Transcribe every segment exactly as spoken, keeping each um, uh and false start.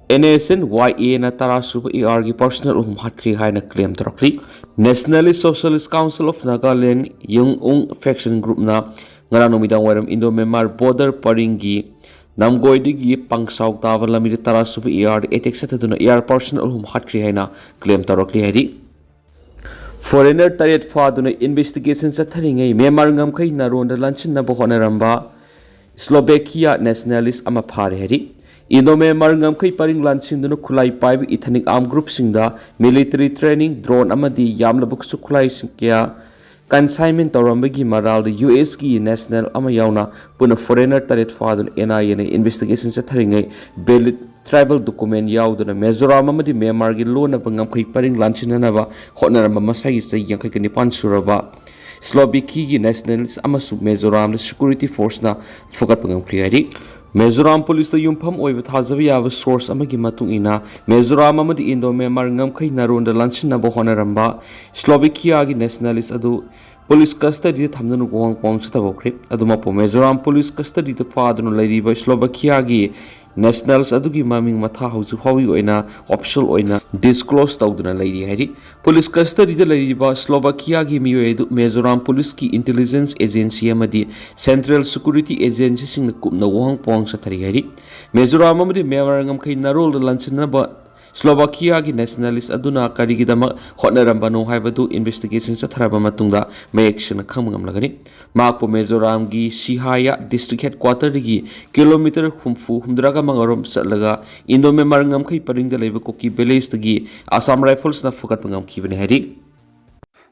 NSCN-YAꯅ ꯇꯔꯥ ꯁꯨꯕ ARꯒꯤ personal ꯑꯍꯨꯝ ꯍꯥꯠꯈ꯭ꯔꯦ ꯍꯥꯏꯅ claim ꯇꯧꯔꯛꯂꯤ꯫ Nationalist Socialist Council of Nagaland, ꯌꯨꯡꯎꯡ faction groupꯅ ꯉꯔꯥꯡ ꯅꯨꯃꯤꯗꯥꯡ ꯋꯥꯏꯔꯝ Indo-Myanmar border ꯄꯔꯤꯡꯒꯤ ꯅꯝꯒꯣꯏꯗꯒꯤ ꯄꯪꯁꯥꯎ ꯇꯥꯕ ꯂꯝꯕꯤꯗ ꯇꯔꯥ ꯁꯨꯕ ARꯗ attack ꯆꯠꯊꯗꯨꯅ AR personnel ꯑꯍꯨꯝ ꯍꯥꯠꯈ꯭ꯔꯦ ꯍꯥꯏꯅ claim ꯇꯧꯔꯛꯂꯤ ꯍꯥꯏꯔꯤ꯫ Foreigner ꯇꯔꯦꯠ ꯐꯥꯗꯨꯅ investigation ꯆꯠꯊꯔꯤꯉꯩ ꯃ꯭ꯌꯥꯟꯃꯥꯔ ꯉꯝꯈꯩ ꯅꯥꯔꯣꯟꯗ ꯂꯥꯟꯁꯤꯟꯅꯕ ꯍꯣꯠꯅꯔꯝꯕ Slovakia nationalist ꯑꯃ ꯐꯥꯔꯦ ꯍꯥꯏꯔꯤ꯫ Indo-Myanmar ꯉꯝꯈꯩ ꯄꯔꯤꯡ ꯂꯥꯟꯁꯤꯟꯗꯨꯅ ꯈꯨꯠꯂꯥꯏ ꯄꯥꯏꯕ ethnic armed groupꯁꯤꯡꯗ military training, drone ꯑꯃꯗꯤ ꯌꯥꯝꯂꯕꯁꯨ ꯈꯨꯠꯂꯥꯏꯁꯤꯡ ꯀꯌꯥ consignment ꯇꯧꯔꯝꯕꯒꯤ ꯃꯔꯥꯜꯗ USꯒꯤ national ꯑꯃ ꯌꯥꯎꯅ ꯄꯨꯟꯅ foreigner ꯇꯔꯦꯠ ꯐꯥꯗꯨꯅ NIAꯅ investigation ꯆꯠꯊꯔꯤꯉꯩ valid tribal document ꯌꯥꯎꯗꯅ ꯃꯤꯖꯣꯔꯥꯝ ꯑꯃꯗꯤ ꯃ꯭ꯌꯥꯟꯃꯥꯔꯒꯤ ꯂꯣꯟꯅꯕ ꯉꯝꯈꯩ ꯄꯔꯤꯡ ꯂꯥꯟꯁꯤꯟꯅꯅꯕ ꯍꯣꯠꯅꯔꯝꯕ ꯃꯁꯥꯒꯤ ꯆꯍꯤ ꯌꯥꯡꯈꯩꯒ ꯅꯤꯄꯥꯟ ꯁꯨꯔꯕ Slovakiaꯒꯤ nationalist ꯑꯃꯁꯨ ꯃꯤꯖꯣꯔꯥꯝꯗ security forceꯅ ꯐꯨꯒꯠꯄ ꯉꯝꯈ꯭ꯔꯦ ꯍꯥꯏꯔꯤ꯫ ꯃꯤꯖꯣꯔꯥꯝ ꯄꯨꯂꯤꯁꯇ ꯌꯨꯝꯐꯝ ꯑꯣꯏꯕ ꯊꯥꯖꯕ ꯌꯥꯕ source ꯑꯃꯒꯤ ꯃꯇꯨꯡ ꯏꯟꯅ, ꯃꯤꯖꯣꯔꯥꯝ ꯑꯃꯗꯤ Indo-Myanmar ꯉꯝꯈꯩ ꯅꯥꯔꯣꯟꯗ ꯂꯥꯟꯁꯤꯟꯅꯕ ꯍꯣꯠꯅꯔꯝꯕ Slovakiaꯒꯤ nationalist ꯑꯗꯨ police custodyꯗ ꯊꯝꯗꯨꯅ ꯋꯥꯍꯪ ꯄꯥꯎꯍꯪ ꯆꯠꯊꯕ ꯍꯧꯈ꯭ꯔꯦ꯫ ꯑꯗꯨꯃꯛꯄꯨ ꯃꯤꯖꯣꯔꯥꯝ police custodyꯗ ꯐꯥꯗꯨꯅ ꯂꯩꯔꯤꯕ Slovakiaꯒꯤ nationals ꯑꯗꯨꯒꯤ ꯃꯃꯤꯡ ꯃꯊꯥ ꯍꯧꯖꯤꯛ ꯐꯥꯎꯒꯤ ꯑꯣꯏꯅ official ꯑꯣꯏꯅ disclose ꯇꯧꯗꯨꯅ ꯂꯩꯔꯤ ꯍꯥꯏꯔꯤ꯫ Police custodyꯗ ꯂꯩꯔꯤꯕ Slovakiaꯒꯤ ꯃꯤꯑꯣꯏ ꯑꯗꯨ ꯃꯤꯖꯣꯔꯥꯝ policeꯀꯤ intelligence agency ꯑꯃꯗꯤ central security agencyꯁꯤꯡꯅ ꯀꯨꯞꯅ ꯋꯥꯍꯪ ꯄꯥꯎꯍꯪ ꯆꯠꯊꯔꯤ ꯍꯥꯏꯔꯤ꯫ ꯃꯤꯖꯣꯔꯥꯝ ꯑꯃꯗꯤ ꯃ꯭ꯌꯥꯟꯃꯥꯔ ꯉꯝꯈꯩ ꯅꯥꯔꯣꯜꯗ ꯂꯥꯟꯁꯤꯟꯅꯕ Slovakiaꯒꯤ nationalist ꯑꯗꯨꯅ ꯀꯔꯤꯒꯤꯗꯃꯛ ꯍꯣꯠꯅꯔꯝꯕꯅꯣ ꯍꯥꯏꯕꯗꯨ investigation ꯆꯠꯊꯔꯕ ꯃꯇꯨꯡꯗ ꯃꯌꯦꯛ ꯁꯦꯡꯅ ꯈꯪꯕ ꯉꯝꯂꯒꯅꯤ꯫ ꯃꯍꯥꯛꯄꯨ ꯃꯤꯖꯣꯔꯥꯝꯒꯤ ꯁꯤꯍꯥꯌꯥ district headquarterꯗꯒꯤ kilometre ꯍꯨꯝꯐꯨ, ꯍꯨꯝꯗ꯭ꯔꯥꯒ ꯃꯉꯥꯔꯣꯝ ꯆꯠꯂꯒ Indo-Myanmar ꯉꯝꯈꯩ ꯄꯔꯤꯡꯗ ꯂꯩꯕ ꯀꯨꯀꯤ villageꯇꯒꯤ Assam Riflesꯅ ꯐꯨꯒꯠꯄ ꯉꯝꯈꯤꯕꯅꯤ ꯍꯥꯏꯔꯤ꯫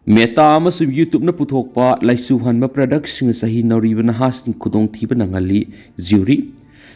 Meta ꯑꯃꯁꯨꯡ YouTubeꯅ ꯄꯨꯊꯣꯛꯄ ꯂꯥꯏꯆꯨ ꯍꯟꯕ productꯁꯤꯡꯅ ꯆꯍꯤ ꯅꯧꯔꯤꯕ ꯅꯍꯥꯁꯤꯡ ꯈꯨꯗꯣꯡꯊꯤꯕ ꯅꯪꯍꯜꯂꯤ꯫ Jury꯫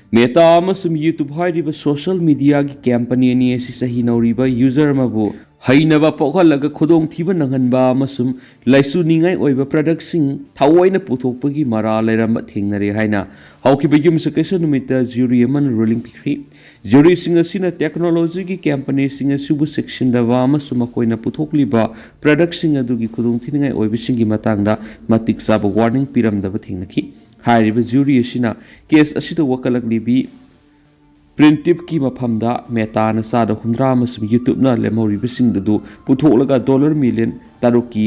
Meta ꯑꯃꯁꯨꯡ YouTube ꯍꯥꯏꯔꯤꯕ social mediaꯒꯤ company ꯑꯅꯤ ꯑꯁꯤ ꯆꯍꯤ ꯅꯧꯔꯤꯕ user ꯑꯃꯕꯨ ꯍꯩꯅꯕ ꯄꯣꯛꯍꯜꯂꯒ ꯈꯨꯗꯣꯡꯊꯤꯕ ꯅꯪꯍꯟꯕ ꯑꯃꯁꯨꯡ ꯂꯥꯏꯆꯨꯅꯤꯡꯉꯥꯏ ꯑꯣꯏꯕ productꯁꯤꯡ ꯊꯑꯣꯏꯅ ꯄꯨꯊꯣꯛꯄꯒꯤ ꯃꯔꯥꯜ ꯂꯩꯔꯝꯕ ꯊꯦꯡꯅꯔꯦ ꯍꯥꯏꯅ ꯍꯧꯈꯤꯕ ꯌꯨꯝꯁꯀꯩꯁ ꯅꯨꯃꯤꯠꯇ jury ꯑꯃꯅ ruling ꯄꯤꯈ꯭ꯔꯤ꯫ Juryꯁꯤꯡ ꯑꯁꯤꯅ technologyꯒꯤ companyꯁꯤꯡ ꯑꯁꯤꯕꯨ ꯆꯦꯛꯁꯤꯟꯗꯕ ꯑꯃꯁꯨꯡ ꯃꯈꯣꯏꯅ ꯄꯨꯊꯣꯛꯂꯤꯕ productꯁꯤꯡ ꯑꯗꯨꯒꯤ ꯈꯨꯗꯣꯡꯊꯤꯅꯤꯡꯉꯥꯏ ꯑꯣꯏꯕꯁꯤꯡꯒꯤ ꯃꯇꯥꯡꯗ ꯃꯇꯤꯛ ꯆꯥꯕ warning ꯄꯤꯔꯝꯗꯕ ꯊꯦꯡꯅꯈꯤ꯫ ꯍꯥꯏꯔꯤꯕ jury ꯑꯁꯤꯅ case ꯑꯁꯤꯗ ꯋꯥꯀꯠꯂꯛꯂꯤꯕꯤ ꯄ꯭ꯔꯤꯟꯇꯤꯞꯀꯤ ꯃꯐꯝꯗ ꯃꯦꯇꯥꯅ ꯆꯥꯗ ꯍꯨꯝꯗ꯭ꯔꯥ ꯑꯃꯁꯨꯡ YouTubeꯅ ꯂꯦꯝꯍꯧꯔꯤꯕꯁꯤꯡ ꯑꯗꯨ ꯄꯨꯊꯣꯛꯂꯒ ꯗꯣꯂꯔ ꯃꯤꯂꯤꯌꯟ ꯇꯔꯨꯛꯀꯤ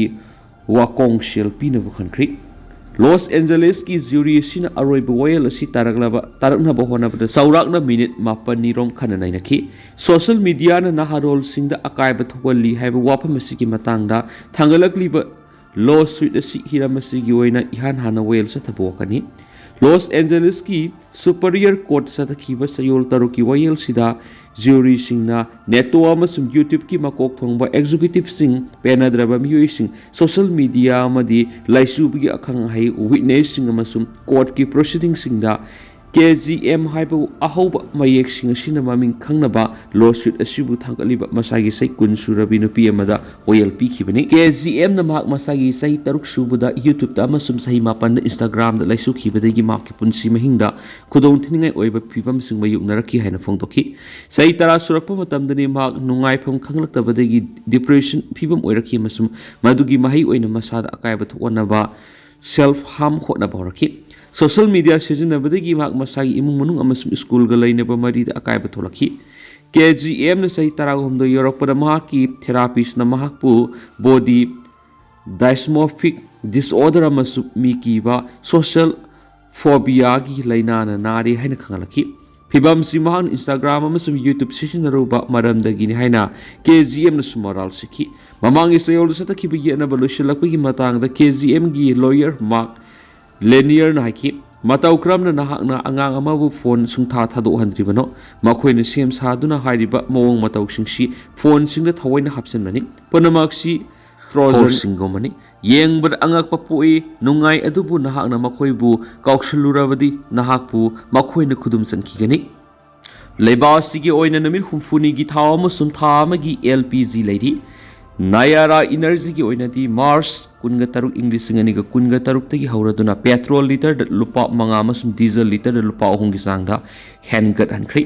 ꯋꯥꯀꯣꯡ ꯁꯦꯜ ꯄꯤꯅꯕ ꯈꯟꯈ꯭ꯔꯤ꯫ ꯂꯣꯁ ꯑꯦꯟꯖꯦꯂꯤꯁꯀꯤ ꯖ꯭ꯌꯨꯔꯤ ꯑꯁꯤꯅ ꯑꯔꯣꯏꯕ ꯋꯥꯌꯦꯜ ꯑꯁꯤ ꯇꯥꯔꯛꯂꯕ, ꯇꯥꯔꯛꯅꯕ ꯍꯣꯠꯅꯕꯗ ꯆꯥꯎꯔꯥꯛꯅ ꯃꯤꯅꯤꯠ ꯃꯥꯄꯟꯅꯤꯔꯣꯝ ꯈꯟꯅ ꯅꯩꯅꯈꯤ꯫ ꯁꯣꯁꯤꯌꯦꯜ ꯃꯤꯗꯤꯌꯥꯅ ꯅꯍꯥꯔꯣꯜꯁꯤꯡꯗ ꯑꯀꯥꯏꯕ ꯊꯣꯛꯍꯜꯂꯤ ꯍꯥꯏꯕ ꯋꯥꯐꯝ ꯑꯁꯤꯒꯤ ꯃꯇꯥꯡꯗ ꯊꯥꯡꯒꯠꯂꯛꯂꯤꯕ ꯂꯣ ꯁꯨꯏꯠ ꯑꯁꯤ ꯍꯤꯔꯝ ꯑꯁꯤꯒꯤ ꯑꯣꯏꯅ ꯏꯍꯥꯟ ꯍꯥꯟꯅ ꯋꯥꯌꯦꯜ ꯆꯠꯊꯕ ꯋꯥꯈꯜꯅꯤ꯫ ꯂꯣꯁ ꯑꯦꯟꯖꯦꯂꯤꯁꯀꯤ ꯁꯨꯄꯔꯤꯌꯔ ꯀꯣꯔꯠ ꯆꯠꯊꯈꯤꯕ ꯆꯌꯣꯜ ꯇꯔꯨꯛꯀꯤ ꯋꯥꯌꯦꯜꯁꯤꯗ ꯖ꯭ꯌꯨꯔꯤꯁꯤꯡꯅ ꯅꯦꯇꯣ ꯑꯃꯁꯨꯡ YouTubeꯀꯤ ꯃꯀꯣꯛ ꯊꯣꯡꯕ ꯑꯦꯛꯖꯤꯀ꯭ꯌꯨꯇꯤꯚꯁꯤꯡ, ꯄꯦꯟꯅꯗ꯭ꯔꯕ ꯃꯤꯑꯣꯏꯁꯤꯡ, ꯁꯣꯁꯤꯌꯦꯜ ꯃꯤꯗꯤꯌꯥ ꯑꯃꯗꯤ ꯂꯥꯏꯁꯨꯕꯒꯤ ꯑꯈꯪ ꯑꯍꯩ ꯋꯤꯠꯅꯦꯁꯁꯤꯡ ꯑꯃꯁꯨꯡ ꯀꯣꯔꯠꯀꯤ ꯄ꯭ꯔꯣꯁꯤꯗꯤꯡꯁꯤꯡꯗ ꯀꯦ ꯖꯤ ꯑꯦꯝ ꯍꯥꯏꯕ ꯑꯍꯧꯕ ꯃꯌꯦꯛꯁꯤꯡ ꯑꯁꯤꯅ ꯃꯃꯤꯡ ꯈꯪꯅꯕ ꯂꯣ ꯁꯨꯏꯠ ꯑꯁꯤꯕꯨ ꯊꯥꯡꯒꯠꯂꯤꯕ ꯃꯁꯥꯒꯤ ꯆꯍꯤ ꯀꯨꯟ ꯁꯨꯔꯕꯤ ꯅꯨꯄꯤ ꯑꯃꯗ ꯋꯥꯌꯦꯜ ꯄꯤꯈꯤꯕꯅꯤ꯫ ꯀꯦ ꯖꯤ ꯑꯦꯝꯅ ꯃꯍꯥꯛ ꯃꯁꯥꯒꯤ ꯆꯍꯤ ꯇꯔꯨꯛ ꯁꯨꯕꯗ YouTubeꯇ ꯑꯃꯁꯨꯡ ꯆꯍꯤ ꯃꯥꯄꯟꯗ Instagramꯗ ꯂꯥꯏꯁꯨꯈꯤꯕꯗꯒꯤ ꯃꯍꯥꯛꯀꯤ ꯄꯨꯟꯁꯤ ꯃꯍꯤꯡꯗ ꯈꯨꯗꯣꯡꯊꯤꯅꯤꯡꯉꯥꯏ ꯑꯣꯏꯕ ꯐꯤꯕꯝꯁꯤꯡ ꯃꯥꯌꯣꯛꯅꯔꯛꯈꯤ ꯍꯥꯏꯅ ꯐꯣꯡꯗꯣꯛꯈꯤ꯫ ꯆꯍꯤ ꯇꯔꯥ ꯁꯨꯔꯛꯄ ꯃꯇꯝꯗꯅꯤ ꯃꯍꯥꯛ ꯅꯨꯡꯉꯥꯏꯐꯝ ꯈꯪꯂꯛꯇꯕꯗꯒꯤ ꯗꯤꯄ꯭ꯔꯦꯁꯟ ꯐꯤꯕꯝ ꯑꯣꯏꯔꯛꯈꯤ ꯑꯃꯁꯨꯡ ꯃꯗꯨꯒꯤ ꯃꯍꯩ ꯑꯣꯏꯅ ꯃꯁꯥꯗ ꯑꯀꯥꯏꯕ ꯊꯣꯛꯍꯟꯅꯕ ꯁꯦꯜꯐ ꯍꯥꯔꯝ ꯍꯣꯠꯅꯕ ꯍꯧꯔꯛꯈꯤ꯫ ꯁꯣꯁꯤꯌꯦꯜ ꯃꯤꯗꯤꯌꯥ ꯁꯤꯖꯤꯟꯅꯕꯗꯒꯤ ꯃꯍꯥꯛ ꯃꯁꯥꯒꯤ ꯏꯃꯨꯡ ꯃꯅꯨꯡ ꯑꯃꯁꯨꯡ ꯁ꯭ꯀꯨꯜꯒ ꯂꯩꯅꯕ ꯃꯔꯤꯗ ꯑꯀꯥꯏꯕ ꯊꯣꯛꯂꯛꯈꯤ꯫ ꯀꯦ ꯖꯤ ꯑꯦꯝꯅ ꯆꯍꯤ ꯇꯔꯥꯍꯨꯝꯗꯣꯏ ꯌꯧꯔꯛꯄꯗ ꯃꯍꯥꯛꯀꯤ ꯊꯦꯔꯥꯄꯤꯁꯅ ꯃꯍꯥꯛꯄꯨ ꯕꯣꯗꯤ ꯗꯥꯏꯁꯃꯣꯔꯐꯤꯛ ꯗꯤꯁꯑꯣꯔꯗꯔ ꯑꯃꯁꯨꯡ ꯃꯤ ꯀꯤꯕ ꯁꯣꯁꯤꯌꯦꯜ ꯐꯣꯕꯤꯌꯥꯒꯤ ꯂꯥꯏꯅꯥꯅ ꯅꯥꯔꯤ ꯍꯥꯏꯅ ꯈꯪꯍꯜꯂꯛꯈꯤ꯫ ꯐꯤꯕꯝꯁꯤ ꯃꯍꯥꯛꯅ Instagram ꯑꯃꯁꯨꯡ YouTube ꯁꯤꯖꯤꯟꯅꯔꯨꯕ ꯃꯔꯝꯗꯒꯤꯅꯤ ꯍꯥꯏꯅ ꯀꯦ ꯖꯤ ꯑꯦꯝꯅꯁꯨ ꯃꯔꯥꯜ ꯁꯤꯈꯤ꯫ ꯃꯃꯥꯡꯒꯤ ꯆꯌꯣꯜꯗ ꯆꯠꯊꯈꯤꯕ ꯌꯦꯠꯅꯕ ꯂꯣꯏꯁꯤꯜꯂꯛꯄꯒꯤ ꯃꯇꯥꯡꯗ ꯀꯦ ꯖꯤ ꯑꯦꯝꯒꯤ ꯂꯣꯌꯔ ꯃꯥꯔꯛ ꯂꯦꯅꯤꯌꯔꯅ ꯍꯥꯏꯈꯤ, "ꯃꯇꯧ ꯀꯔꯝꯅ ꯅꯍꯥꯛꯅ ꯑꯉꯥꯡ ꯑꯃꯕꯨ ꯐꯣꯟ ꯁꯨꯡꯊꯥ ꯊꯥꯗꯣꯛꯍꯟꯗ꯭ꯔꯤꯕꯅꯣ? ꯃꯈꯣꯏꯅ ꯁꯦꯝ ꯁꯥꯗꯨꯅ ꯍꯥꯏꯔꯤꯕ ꯃꯑꯣꯡ ꯃꯇꯧꯁꯤꯡꯁꯤ ꯐꯣꯟꯁꯤꯡꯗ ꯊꯑꯣꯏꯅ ꯍꯥꯞꯆꯤꯟꯕꯅꯤ꯫ ꯄꯨꯝꯅꯃꯛꯁꯤ ꯇ꯭ꯔꯣꯖꯟꯁꯤꯡꯒꯨꯝꯕꯅꯤ꯫ ꯌꯦꯡꯕꯗ ꯑꯉꯛꯄ ꯄꯣꯛꯏ, ꯅꯨꯡꯉꯥꯏ, ꯑꯗꯨꯕꯨ ꯅꯍꯥꯛꯅ ꯃꯈꯣꯏꯕꯨ ꯀꯥꯎꯁꯤꯜꯂꯨꯔꯕꯗꯤ ꯅꯍꯥꯛꯄꯨ ꯃꯈꯣꯏꯅ ꯈꯨꯗꯨꯝ ꯆꯟꯈꯤꯒꯅꯤ꯫" ꯂꯩꯕꯥꯛ ꯑꯁꯤꯒꯤ ꯑꯣꯏꯅ ꯅꯨꯃꯤꯠ ꯍꯨꯝꯐꯨꯅꯤꯒꯤ ꯊꯥꯎ ꯑꯃꯁꯨꯡ ꯊꯥ ꯑꯃꯒꯤ ꯑꯦꯜ ꯄꯤ ꯖꯤ ꯂꯩꯔꯤ꯫ ꯅꯥꯌꯥꯔꯥ ꯏꯅꯔꯖꯤꯒꯤ ꯑꯣꯏꯅꯗꯤ ꯃꯥꯔꯆ ꯀꯨꯟꯒ ꯇꯔꯨꯛ, ꯏꯪ ꯂꯤꯁꯤꯡ ꯑꯅꯤꯒ ꯀꯨꯟꯒ ꯇꯔꯨꯛꯇꯒꯤ ꯍꯧꯔꯗꯨꯅ ꯄꯦꯇ꯭ꯔꯣꯜ ꯂꯤꯇꯔꯗ ꯂꯨꯄꯥ ꯃꯉꯥ ꯑꯃꯁꯨꯡ ꯗꯤꯖꯜ ꯂꯤꯇꯔꯗ ꯂꯨꯄꯥ ꯑꯍꯨꯝꯒꯤ ꯆꯥꯡꯗ ꯍꯦꯟꯒꯠꯍꯟꯈ꯭ꯔꯦ꯫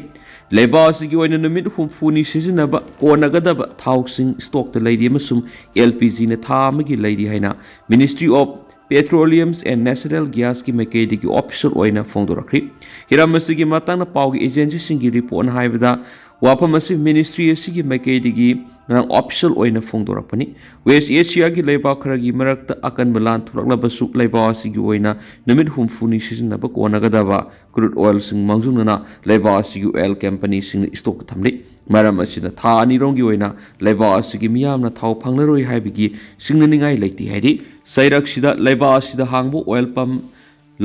ꯂꯩꯕꯥꯛ ꯑꯁꯤꯒꯤ ꯑꯣꯏꯅ ꯅꯨꯃꯤꯠ ꯍꯨꯝꯐꯨꯅꯤ ꯁꯤꯖꯤꯟꯅꯕ ꯀꯣꯟꯅꯒꯗꯕ ꯊꯥꯎꯁꯤꯡ ꯁ꯭ꯇꯣꯛꯇ ꯂꯩꯔꯤ ꯑꯃꯁꯨꯡ ꯑꯦꯜ ꯄꯤ ꯖꯤꯅ ꯊꯥ ꯑꯃꯒꯤ ꯂꯩꯔꯤ ꯍꯥꯏꯅ Ministry of Petroleums and Natural Gasꯀꯤ ꯃꯥꯏꯀꯩꯗꯒꯤ official ꯑꯣꯏꯅ ꯐꯣꯡꯗꯣꯔꯛꯈ꯭ꯔꯤ꯫ ꯍꯤꯔꯝ ꯑꯁꯤꯒꯤ ꯃꯇꯥꯡꯗ ꯄꯥꯎꯒꯤ agencyꯁꯤꯡꯒꯤ reportꯅ ꯍꯥꯏꯕꯗ, ꯋꯥꯐꯝ ꯑꯁꯤ ministry ꯑꯁꯤꯒꯤ ꯃꯥꯏꯀꯩꯗꯒꯤ ꯉꯔꯥꯡ official ꯑꯣꯏꯅ ꯐꯣꯡꯗꯣꯔꯛꯄꯅꯤ꯫ West Asiaꯒꯤ ꯂꯩꯕꯥꯛ ꯈꯔꯒꯤ ꯃꯔꯛꯇ ꯑꯀꯟꯕ ꯂꯥꯟ ꯊꯣꯛꯂꯛꯂꯕꯁꯨ, ꯂꯩꯕꯥꯛ ꯑꯁꯤꯒꯤ ꯑꯣꯏꯅ ꯅꯨꯃꯤꯠ ꯍꯨꯝꯐꯨꯅꯤ ꯁꯤꯖꯤꯟꯅꯕ ꯀꯣꯟꯅꯒꯗꯕ crude oilꯁꯤꯡ ꯃꯥꯡꯖꯧꯅꯅ ꯂꯩꯕꯥꯛ ꯑꯁꯤꯒꯤ oil companyꯁꯤꯡꯅ stockꯇ ꯊꯝꯂꯤ꯫ ꯃꯔꯝ ꯑꯁꯤꯅ ꯊꯥ ꯑꯅꯤꯔꯣꯝꯒꯤ ꯑꯣꯏꯅ ꯂꯩꯕꯥꯛ ꯑꯁꯤꯒꯤ ꯃꯤꯌꯥꯝꯅ ꯊꯥꯎ ꯐꯪꯂꯔꯣꯏ ꯍꯥꯏꯕꯒꯤ ꯁꯤꯡꯅꯅꯤꯡꯉꯥꯏ ꯂꯩꯇꯦ ꯍꯥꯏꯔꯤ꯫ ꯆꯩꯔꯛꯁꯤꯗ ꯂꯩꯕꯥꯛ ꯑꯁꯤꯗ ꯍꯥꯡꯕ oil pump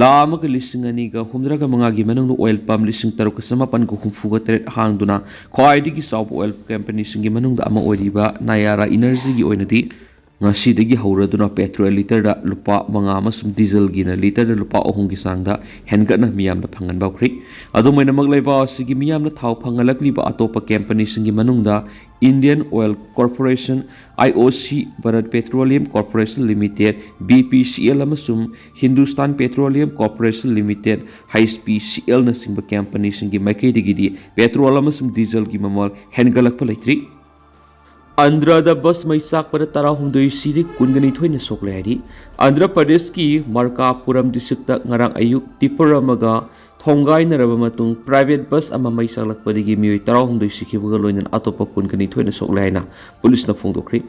ꯂꯥꯈ ꯑꯃꯒ ꯂꯤꯁꯤꯡ ꯑꯅꯤꯒ ꯍꯨꯝꯗ꯭ꯔꯥꯒ ꯃꯉꯥꯒꯤ ꯃꯅꯨꯡꯗ oil pump ꯂꯤꯁꯤꯡ ꯇꯔꯨꯛꯀ ꯆꯃꯥꯄꯟꯒ ꯍꯨꯝꯐꯨꯒ ꯇꯔꯦꯠ ꯍꯥꯡꯗꯨꯅ ꯈ꯭ꯋꯥꯏꯗꯒꯤ ꯆꯥꯎꯕ oil companyꯁꯤꯡꯒꯤ ꯃꯅꯨꯡꯗ ꯑꯃ ꯑꯣꯏꯔꯤꯕ Nayara Energyꯒꯤ ꯑꯣꯏꯅꯗꯤ ꯉꯁꯤꯗꯒꯤ ꯍꯧꯔꯗꯨꯅ petrol litre ꯂꯨꯄꯥ ꯃꯉꯥ ꯑꯃꯁꯨꯡ dieselꯒꯤꯅ litre ꯂꯨꯄꯥ ꯑꯍꯨꯝꯒꯤ ꯆꯥꯡꯗ ꯍꯦꯟꯒꯠꯅ ꯃꯤꯌꯥꯝꯗ ꯐꯪꯍꯟꯕ ꯍꯧꯈ꯭ꯔꯦ꯫ ꯑꯗꯨꯝ ꯑꯣꯏꯅꯃꯛ, ꯂꯩꯕꯥꯛ ꯑꯁꯤꯒꯤ ꯃꯤꯌꯥꯝꯅ ꯊꯥꯎ ꯐꯪꯍꯜꯂꯛꯂꯤꯕ ꯑꯇꯣꯞꯄ companyꯁꯤꯡꯒꯤ ꯃꯅꯨꯡꯗ Indian Oil Corporation, IOC, Bharat Petroleum Corporation Limited, BPCL, ꯑꯃꯁꯨꯡ Hindustan Petroleum Corporation Limited, HPCLꯅꯆꯤꯡꯕ companyꯁꯤꯡꯒꯤ ꯃꯥꯏꯀꯩꯗꯒꯤꯗꯤ petrol ꯑꯃꯁꯨꯡ dieselꯒꯤ ꯃꯃꯜ ꯍꯦꯟꯒꯠꯂꯛꯄ ꯂꯩꯇ꯭ꯔꯤ꯫ ꯑꯟꯙ꯭ꯔꯗ bus ꯃꯩ ꯆꯥꯛꯄꯗ ꯇꯔꯥꯍꯨꯝꯗꯣꯏ ꯁꯤꯔꯦ, ꯀꯨꯟꯒ ꯅꯤꯊꯣꯏꯅ ꯁꯣꯛꯂꯦ ꯍꯥꯏꯔꯤ꯫ ꯑꯟꯙ꯭ꯔ ꯄ꯭ꯔꯗꯦꯁꯀꯤ ꯃꯔꯀꯥꯄꯨꯔꯝ districtꯇ ꯉꯔꯥꯡ ꯑꯌꯨꯛ tipper ꯑꯃꯒ ꯊꯣꯡꯒꯥꯏꯅꯔꯕ ꯃꯇꯨꯡ private bus ꯑꯃ ꯃꯩ ꯆꯥꯛꯂꯛꯄꯗꯒꯤ ꯃꯤꯑꯣꯏ ꯇꯔꯥꯍꯨꯝꯗꯣꯏ ꯁꯤꯈꯤꯕꯒ ꯂꯣꯏꯅꯅ ꯑꯇꯣꯞꯄ ꯀꯨꯟꯒ ꯅꯤꯊꯣꯏꯅ ꯁꯣꯛꯂꯦ ꯍꯥꯏꯅ ꯄꯨꯂꯤꯁꯅ ꯐꯣꯡꯗꯣꯛꯈ꯭ꯔꯤ꯫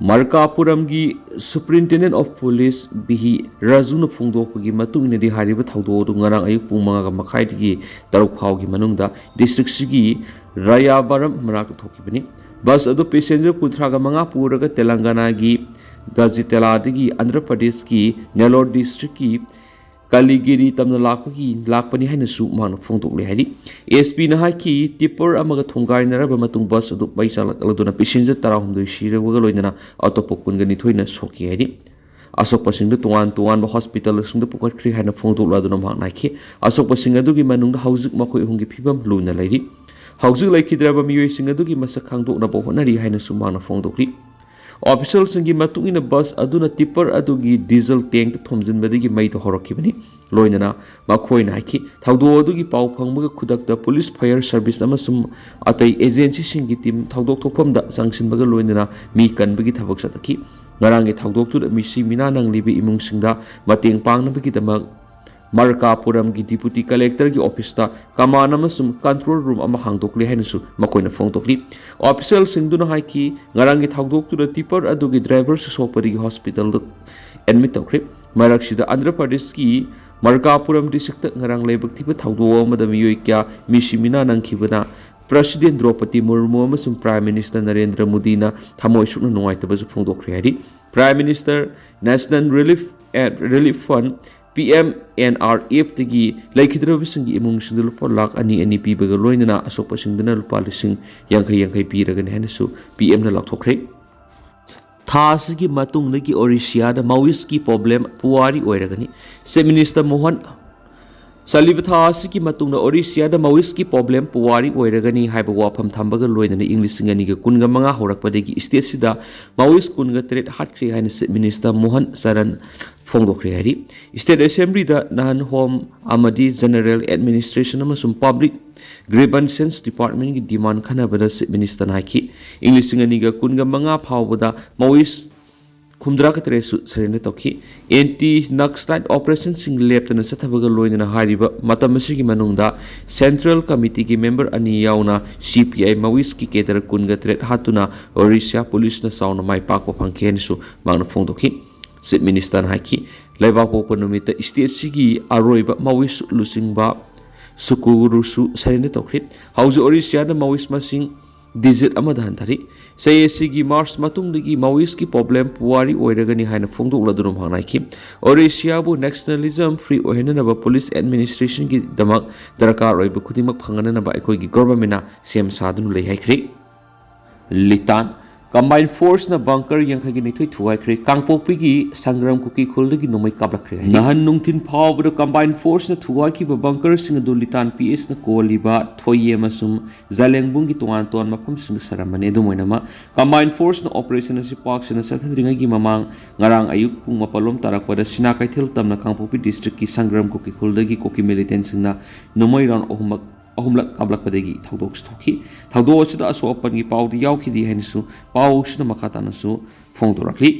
ꯃꯔꯀꯥꯄꯨꯔꯝꯒꯤ Superintendent of Police ꯕꯤ ꯍꯤ ꯔꯥꯖꯨꯅ ꯐꯣꯡꯗꯣꯛꯄꯒꯤ ꯃꯇꯨꯡ ꯏꯟꯅꯗꯤ, ꯍꯥꯏꯔꯤꯕ ꯊꯧꯗꯣꯛ ꯑꯗꯨ ꯉꯔꯥꯡ ꯑꯌꯨꯛ ꯄꯨꯡ ꯃꯉꯥꯒ ꯃꯈꯥꯏꯗꯒꯤ ꯇꯔꯨꯛ ꯐꯥꯎꯒꯤ ꯃꯅꯨꯡꯗ districtꯁꯤꯒꯤ ꯔꯥꯌꯥꯕꯥꯔꯝ ꯃꯅꯥꯛꯇ ꯊꯣꯛꯈꯤꯕꯅꯤ꯫ Bus ꯑꯗꯨ passenger ꯀꯨꯟꯊ꯭ꯔꯥꯒ ꯃꯉꯥ ꯄꯨꯔꯒ ꯇꯦꯂꯪꯒꯥꯅꯥꯒꯤ ꯒꯖꯤꯇꯦꯂꯥꯗꯒꯤ ꯑꯟꯙ꯭ꯔ ꯄ꯭ꯔꯗꯦꯁꯀꯤ ꯅꯦꯂꯣꯔ districtꯀꯤ ꯀꯂꯤꯒꯤꯔꯤ ꯇꯝꯅ ꯂꯥꯛꯄꯒꯤ, ꯂꯥꯛꯄꯅꯤ ꯍꯥꯏꯅꯁꯨ ꯃꯍꯥꯛꯅ ꯐꯣꯡꯗꯣꯛꯂꯤ ꯍꯥꯏꯔꯤ꯫ ꯑꯦꯁ ꯄꯤꯅ ꯍꯥꯏꯈꯤ, tipper ꯑꯃꯒ ꯊꯣꯡꯒꯥꯏꯅꯔꯕ ꯃꯇꯨꯡ bus ꯑꯗꯨ ꯃꯩ ꯆꯥꯛꯂꯛꯂꯗꯨꯅ passenger ꯇꯔꯥꯍꯨꯝꯗꯣꯏ ꯁꯤꯔꯕꯒ ꯂꯣꯏꯅꯅ ꯑꯇꯣꯞꯄ ꯀꯨꯟꯒ ꯅꯤꯊꯣꯏꯅ ꯁꯣꯛꯈꯤ ꯍꯥꯏꯔꯤ꯫ ꯑꯁꯣꯛꯄꯁꯤꯡꯗꯨ ꯇꯣꯉꯥꯟ ꯇꯣꯉꯥꯟꯕ hospitalꯁꯤꯡꯗ ꯄꯨꯈꯠꯈ꯭ꯔꯦ ꯍꯥꯏꯅ ꯐꯣꯡꯗꯣꯛꯂꯗꯨꯅ ꯃꯍꯥꯛꯅ ꯍꯥꯏꯈꯤ, ꯑꯁꯣꯛꯄꯁꯤꯡ ꯑꯗꯨꯒꯤ ꯃꯅꯨꯡꯗ ꯍꯧꯖꯤꯛ ꯃꯈꯣꯏ ꯑꯍꯨꯝꯒꯤ ꯐꯤꯕꯝ ꯂꯨꯅ ꯂꯩꯔꯤ꯫ ꯍꯧꯖꯤꯛ ꯂꯩꯈꯤꯗ꯭ꯔꯕ ꯃꯤꯑꯣꯏꯁꯤꯡ ꯑꯗꯨꯒꯤ ꯃꯁꯛ ꯈꯪꯗꯣꯛꯅꯕ ꯍꯣꯠꯅꯔꯤ ꯍꯥꯏꯅꯁꯨ ꯃꯍꯥꯛꯅ ꯐꯣꯡꯗꯣꯛꯂꯤ꯫ Officialꯁꯤꯡꯒꯤ ꯃꯇꯨꯡ ꯏꯟꯅ, bus ꯑꯗꯨꯅ tipper ꯑꯗꯨꯒꯤ diesel tankꯇ ꯊꯣꯝꯖꯤꯟꯕꯗꯒꯤ ꯃꯩꯗꯣ ꯍꯧꯔꯛꯈꯤꯕꯅꯤ꯫ ꯂꯣꯏꯅꯅ ꯃꯈꯣꯏꯅ ꯍꯥꯏꯈꯤ, ꯊꯧꯗꯣꯛ ꯑꯗꯨꯒꯤ ꯄꯥꯎ ꯐꯪꯕꯒ ꯈꯨꯗꯛꯇ police, fire service ꯑꯃꯁꯨꯡ ꯑꯇꯩ agencyꯁꯤꯡꯒꯤ team ꯊꯧꯗꯣꯛ ꯊꯣꯛꯐꯝꯗ ꯆꯪꯁꯤꯟꯕꯒ ꯂꯣꯏꯅꯅ ꯃꯤ ꯀꯟꯕꯒꯤ ꯊꯕꯛ ꯆꯠꯊꯈꯤ꯫ ꯉꯔꯥꯡꯒꯤ ꯊꯧꯗꯣꯛꯇꯨꯗ ꯃꯤꯁꯤ ꯃꯤꯅꯥ ꯅꯪꯂꯤꯕ ꯏꯃꯨꯡꯁꯤꯡꯗ ꯃꯇꯦꯡ ꯄꯥꯡꯅꯕꯒꯤꯗꯃꯛ ꯃꯔꯀꯥꯄꯨꯔꯝꯒꯤ ꯗꯤꯄꯨꯇꯤ ꯀꯂꯦꯛꯇꯔꯒꯤ ꯑꯣꯐꯤꯁꯇ ꯀꯃꯥꯟ ꯑꯃꯁꯨꯡ ꯀꯟꯇ꯭ꯔꯣꯜ ꯔꯨꯝ ꯑꯃ ꯍꯥꯡꯗꯣꯛꯂꯦ ꯍꯥꯏꯅꯁꯨ ꯃꯈꯣꯏꯅ ꯐꯣꯡꯗꯣꯛꯂꯤ꯫ ꯑꯣꯐꯤꯁꯤꯌꯦꯜꯁꯤꯡꯗꯨꯅ ꯍꯥꯏꯈꯤ, ꯉꯔꯥꯡꯒꯤ ꯊꯧꯗꯣꯛꯇꯨꯗ ꯇꯤꯄꯔ ꯑꯗꯨꯒꯤ ꯗ꯭ꯔꯥꯏꯚꯔꯁꯨ ꯁꯣꯛꯄꯗꯒꯤ ꯍꯣꯁꯄꯤꯇꯥꯜꯗ ꯑꯦꯗꯃꯤꯠ ꯇꯧꯈ꯭ꯔꯦ꯫ ꯃꯔꯛꯁꯤꯗ ꯑꯟꯙ꯭ꯔ ꯄ꯭ꯔꯗꯦꯁꯀꯤ ꯃꯔꯀꯥꯄꯨꯔꯝ ꯗꯤꯁꯇ꯭ꯔꯤꯛꯇ ꯉꯔꯥꯡ ꯂꯥꯏꯕꯛ ꯊꯤꯕ ꯊꯧꯗꯣꯛ ꯑꯃꯗ ꯃꯤꯑꯣꯏ ꯀꯌꯥ ꯃꯤꯁꯤ ꯃꯤꯅꯥ ꯅꯪꯈꯤꯕꯅ ꯄ꯭ꯔꯁꯤꯗꯦꯟ ꯗ꯭ꯔꯧꯄꯗꯤ ꯃꯨꯔꯃꯨ ꯑꯃꯁꯨꯡ ꯄ꯭ꯔꯥꯏꯝ ꯃꯤꯅꯤꯁꯇꯔ ꯅꯔꯦꯟꯗ꯭ꯔ ꯃꯣꯗꯤꯅ ꯊꯃꯣꯏ ꯁꯣꯛꯅ ꯅꯨꯡꯉꯥꯏꯇꯕꯁꯨ ꯐꯣꯡꯗꯣꯛꯈ꯭ꯔꯦ ꯍꯥꯏꯔꯤ꯫ Prime minister national relief and relief fund, P M N R ꯑꯦꯐꯇꯒꯤ ꯂꯩꯈꯤꯗ꯭ꯔꯕꯁꯤꯡꯒꯤ ꯏꯃꯨꯡꯁꯤꯡꯗ ꯂꯨꯄꯥ ꯂꯥꯈ ꯑꯅꯤ ꯑꯅꯤ ꯄꯤꯕꯒ ꯂꯣꯏꯅꯅ ꯑꯁꯣꯛꯄꯁꯤꯡꯗꯅ ꯂꯨꯄꯥ ꯂꯤꯁꯤꯡ ꯌꯥꯡꯈꯩ ꯌꯥꯡꯈꯩ ꯄꯤꯔꯒꯅꯤ ꯍꯥꯏꯅꯁꯨ ꯄꯤ ꯑꯦꯝꯅ ꯂꯥꯎꯊꯣꯛꯈ꯭ꯔꯦ꯫ ꯊꯥ ꯑꯁꯤꯒꯤ ꯃꯇꯨꯡꯗꯒꯤ ꯑꯣꯔꯤꯁꯤꯌꯥꯗ ꯃꯥꯋꯤꯁꯀꯤ ꯄ꯭ꯔꯣꯕ꯭ꯂꯦꯝ ꯄꯨꯋꯥꯔꯤ ꯑꯣꯏꯔꯒꯅꯤ꯫ ꯆꯤꯐ ꯃꯤꯅꯤꯁꯇꯔ ꯃꯣꯍꯟ, ꯆꯠꯂꯤꯕ ꯊꯥ ꯑꯁꯤꯒꯤ ꯃꯇꯨꯡꯗ ꯑꯣꯔꯤꯁꯤꯌꯥꯗ ꯃꯥꯋꯤꯁꯀꯤ ꯄ꯭ꯔꯣꯕ꯭ꯂꯦꯝ ꯄꯨꯋꯥꯔꯤ ꯑꯣꯏꯔꯒꯅꯤ ꯍꯥꯏꯕ ꯋꯥꯐꯝ ꯊꯝꯕꯒ ꯂꯣꯏꯅꯅ ꯏꯪ ꯂꯤꯁꯤꯡ ꯑꯅꯤꯒ ꯀꯨꯟꯒ ꯃꯉꯥ ꯍꯧꯔꯛꯄꯗꯒꯤ ꯁ꯭ꯇꯦꯠꯁꯤꯗ ꯃꯥꯋꯤꯁ ꯀꯨꯟꯒ ꯇꯔꯦꯠ ꯍꯥꯠꯈ꯭ꯔꯦ ꯍꯥꯏꯅ ꯆꯤꯐ ꯃꯤꯅꯤꯁꯇꯔ ꯃꯣꯍꯟ ꯆꯔꯟ ꯐꯣꯡꯗꯣꯛꯈ꯭ꯔꯦ ꯍꯥꯏꯔꯤ꯫ ꯁ꯭ꯇꯦꯠ ꯑꯦꯁꯦꯝꯕ꯭ꯂꯤꯗ ꯅꯍꯥꯟ ꯍꯣꯝ ꯑꯃꯗꯤ ꯖꯦꯅꯔꯦꯜ ꯑꯦꯗꯃꯤꯅꯤꯁꯇ꯭ꯔꯦꯁꯟ ꯑꯃꯁꯨꯡ ꯄꯕ꯭ꯂꯤꯛ ꯒ꯭ꯔꯤꯚꯟꯁꯦꯁ ꯗꯤꯄꯥꯔꯠꯃꯦꯟꯒꯤ ꯗꯤꯃꯥꯟ ꯈꯟꯅꯕꯗ ꯆꯤꯐ ꯃꯤꯅꯤꯁꯇꯔꯅ ꯍꯥꯏꯈꯤ, ꯏꯪ ꯂꯤꯁꯤꯡ ꯑꯅꯤꯒ ꯀꯨꯟꯒ ꯃꯉꯥ ꯐꯥꯎꯕꯗ ꯃꯥꯋꯤꯁ ꯍꯨꯝꯗ꯭ꯔꯥꯒ ꯇꯔꯦꯠꯁꯨ ꯁꯔꯦꯟꯗꯔ ꯇꯧꯈꯤ꯫ ꯑꯦꯟꯇꯤ ꯅꯛꯁꯂꯥꯏꯠ ꯑꯣꯄꯔꯦꯁꯟꯁꯤꯡ ꯂꯦꯞꯇꯅ ꯆꯠꯊꯕꯒ ꯂꯣꯏꯅꯅ ꯍꯥꯏꯔꯤꯕ ꯃꯇꯝ ꯑꯁꯤꯒꯤ ꯃꯅꯨꯡꯗ ꯁꯦꯟꯇ꯭ꯔꯦꯜ ꯀꯃꯤꯇꯤꯒꯤ ꯃꯦꯝꯕꯔ ꯑꯅꯤ ꯌꯥꯎꯅ ꯁꯤ ꯄꯤ ꯑꯥꯏ ꯃꯥꯋꯤꯁꯀꯤ ꯀꯦꯗꯔ ꯀꯨꯟꯒ ꯇꯔꯦꯠ ꯍꯥꯠꯇꯨꯅ ꯑꯣꯔꯤꯁꯤꯌꯥ ꯄꯨꯂꯤꯁꯅ ꯆꯥꯎꯅ ꯃꯥꯏ ꯄꯥꯛꯄ ꯐꯪꯈꯤ ꯍꯥꯏꯅꯁꯨ ꯃꯍꯥꯛꯅ ꯐꯣꯡꯗꯣꯛꯈꯤ꯫ ꯆꯤꯐ ꯃꯤꯅꯤꯁꯇꯔꯅ ꯍꯥꯏꯈꯤ, ꯂꯩꯕꯥꯛꯄꯣꯛꯄ ꯅꯨꯃꯤꯠꯇ ꯁ꯭ꯇꯦꯠꯁꯤꯒꯤ ꯑꯔꯣꯏꯕ ꯃꯥꯋꯤꯁ ꯂꯨꯆꯤꯡꯕ ꯁꯨꯀꯨꯔꯨꯁꯨ ꯁꯔꯦꯟꯗꯔ ꯇꯧꯈ꯭ꯔꯦ꯫ ꯍꯧꯖꯤꯛ ꯑꯣꯔꯤꯁꯤꯌꯥꯗ ꯃꯥꯋꯤꯁ ꯃꯁꯤꯡ ꯗꯤꯖꯤꯠ ꯑꯃꯗ ꯍꯟꯊꯔꯤ꯫ ꯆꯍꯤ ꯑꯁꯤꯒꯤ ꯃꯥꯔꯆ ꯃꯇꯨꯡꯗꯒꯤ ꯃꯥꯋꯤꯁꯀꯤ ꯄ꯭ꯔꯣꯕ꯭ꯂꯦꯝ ꯄꯨꯋꯥꯔꯤ ꯑꯣꯏꯔꯒꯅꯤ ꯍꯥꯏꯅ ꯐꯣꯡꯗꯣꯛꯂꯗꯨꯅ ꯃꯍꯥꯛꯅ ꯍꯥꯏꯈꯤ, ꯑꯣꯔꯤꯁꯤꯌꯥꯕꯨ ꯅꯦꯁꯅꯦꯂꯤꯖꯝ ꯐ꯭ꯔꯤ ꯑꯣꯏꯍꯟꯅꯅꯕ ꯄꯨꯂꯤꯁ ꯑꯦꯗꯃꯤꯅꯤꯁꯇ꯭ꯔꯦꯁꯟꯒꯤꯗꯃꯛ ꯗꯔꯀꯥꯔ ꯑꯣꯏꯕ ꯈꯨꯗꯤꯡꯃꯛ ꯐꯪꯍꯟꯅꯅꯕ ꯑꯩꯈꯣꯏꯒꯤ ꯒꯣꯚꯔꯟꯃꯦꯟꯠꯅ ꯁꯦꯝ ꯁꯥꯗꯨꯅ ꯂꯩ ꯍꯥꯏꯈ꯭ꯔꯦ꯫ ꯂꯤꯇꯥꯟ, ꯀꯝꯕꯥꯏꯟ ꯐꯣꯔꯁꯅ ꯕꯪꯀꯔ ꯌꯥꯡꯈꯩꯒ ꯅꯤꯊꯣꯏ ꯊꯨꯒꯥꯏꯈ꯭ꯔꯦ꯫ ꯀꯥꯡꯄꯣꯛꯄꯤꯒꯤ ꯁꯪꯒ꯭ꯔꯥꯝ ꯀꯨꯀꯤ ꯈꯨꯜꯗꯒꯤ ꯅꯣꯡꯃꯩ ꯀꯥꯞꯂꯛꯈ꯭ꯔꯦ ꯍꯥꯏꯔꯤ꯫ ꯅꯍꯥꯟ ꯅꯨꯡꯊꯤꯜ ꯐꯥꯎꯕꯗ ꯀꯝꯕꯥꯏꯟ ꯐꯣꯔꯁꯅ ꯊꯨꯒꯥꯏꯈꯤꯕ ꯕꯪꯀꯔꯁꯤꯡ ꯑꯗꯨ ꯂꯤꯇꯥꯟ ꯄꯤ ꯑꯦꯁꯅ ꯀꯣꯜꯂꯤꯕ ꯊꯣꯏꯌꯦ ꯑꯃꯁꯨꯡ ꯖꯥꯂꯦꯡꯕꯨꯡꯒꯤ ꯇꯣꯉꯥꯟ ꯇꯣꯉꯥꯟꯕ ꯃꯐꯝꯁꯤꯡꯗ ꯁꯥꯔꯝꯕꯅꯤ꯫ ꯑꯗꯨꯝ ꯑꯣꯏꯅꯃꯛ, ꯀꯝꯕꯥꯏꯟ ꯐꯣꯔꯁꯅ ꯑꯣꯄꯔꯦꯁꯟ ꯑꯁꯤ ꯄꯥꯛ ꯁꯟꯅ ꯆꯠꯊꯗ꯭ꯔꯤꯉꯩꯒꯤ ꯃꯃꯥꯡ ꯉꯔꯥꯡ ꯑꯌꯨꯛ ꯄꯨꯡ ꯃꯥꯄꯜ ꯂꯣꯝ ꯇꯥꯔꯛꯄꯗ ꯁꯤꯅꯥ ꯀꯩꯊꯦꯜ ꯇꯝꯅ ꯀꯥꯡꯄꯣꯛꯄꯤ ꯗꯤꯁꯇ꯭ꯔꯤꯛꯀꯤ ꯁꯪꯒ꯭ꯔꯥꯝ ꯀꯨꯀꯤ ꯈꯨꯜꯗꯒꯤ ꯀꯨꯀꯤ ꯃꯤꯂꯤꯇꯦꯟꯁꯤꯡꯅ ꯅꯣꯡꯃꯩ ꯔꯥꯎꯟ ꯑꯍꯨꯝꯃꯛ ꯑꯍꯨꯝꯂꯛ ꯀꯥꯞꯂꯛꯄꯗꯒꯤ ꯊꯧꯗꯣꯛꯁꯨ ꯊꯣꯛꯈꯤ꯫ ꯊꯧꯗꯣꯛ ꯑꯁꯤꯗ ꯑꯁꯣꯛ ꯑꯄꯟꯒꯤ ꯄꯥꯎꯗꯤ ꯌꯥꯎꯈꯤꯗꯦ ꯍꯥꯏꯅꯁꯨ ꯄꯥꯎꯁꯤꯅ ꯃꯈꯥ ꯇꯥꯅꯁꯨ ꯐꯣꯡꯗꯣꯔꯛꯂꯤ꯫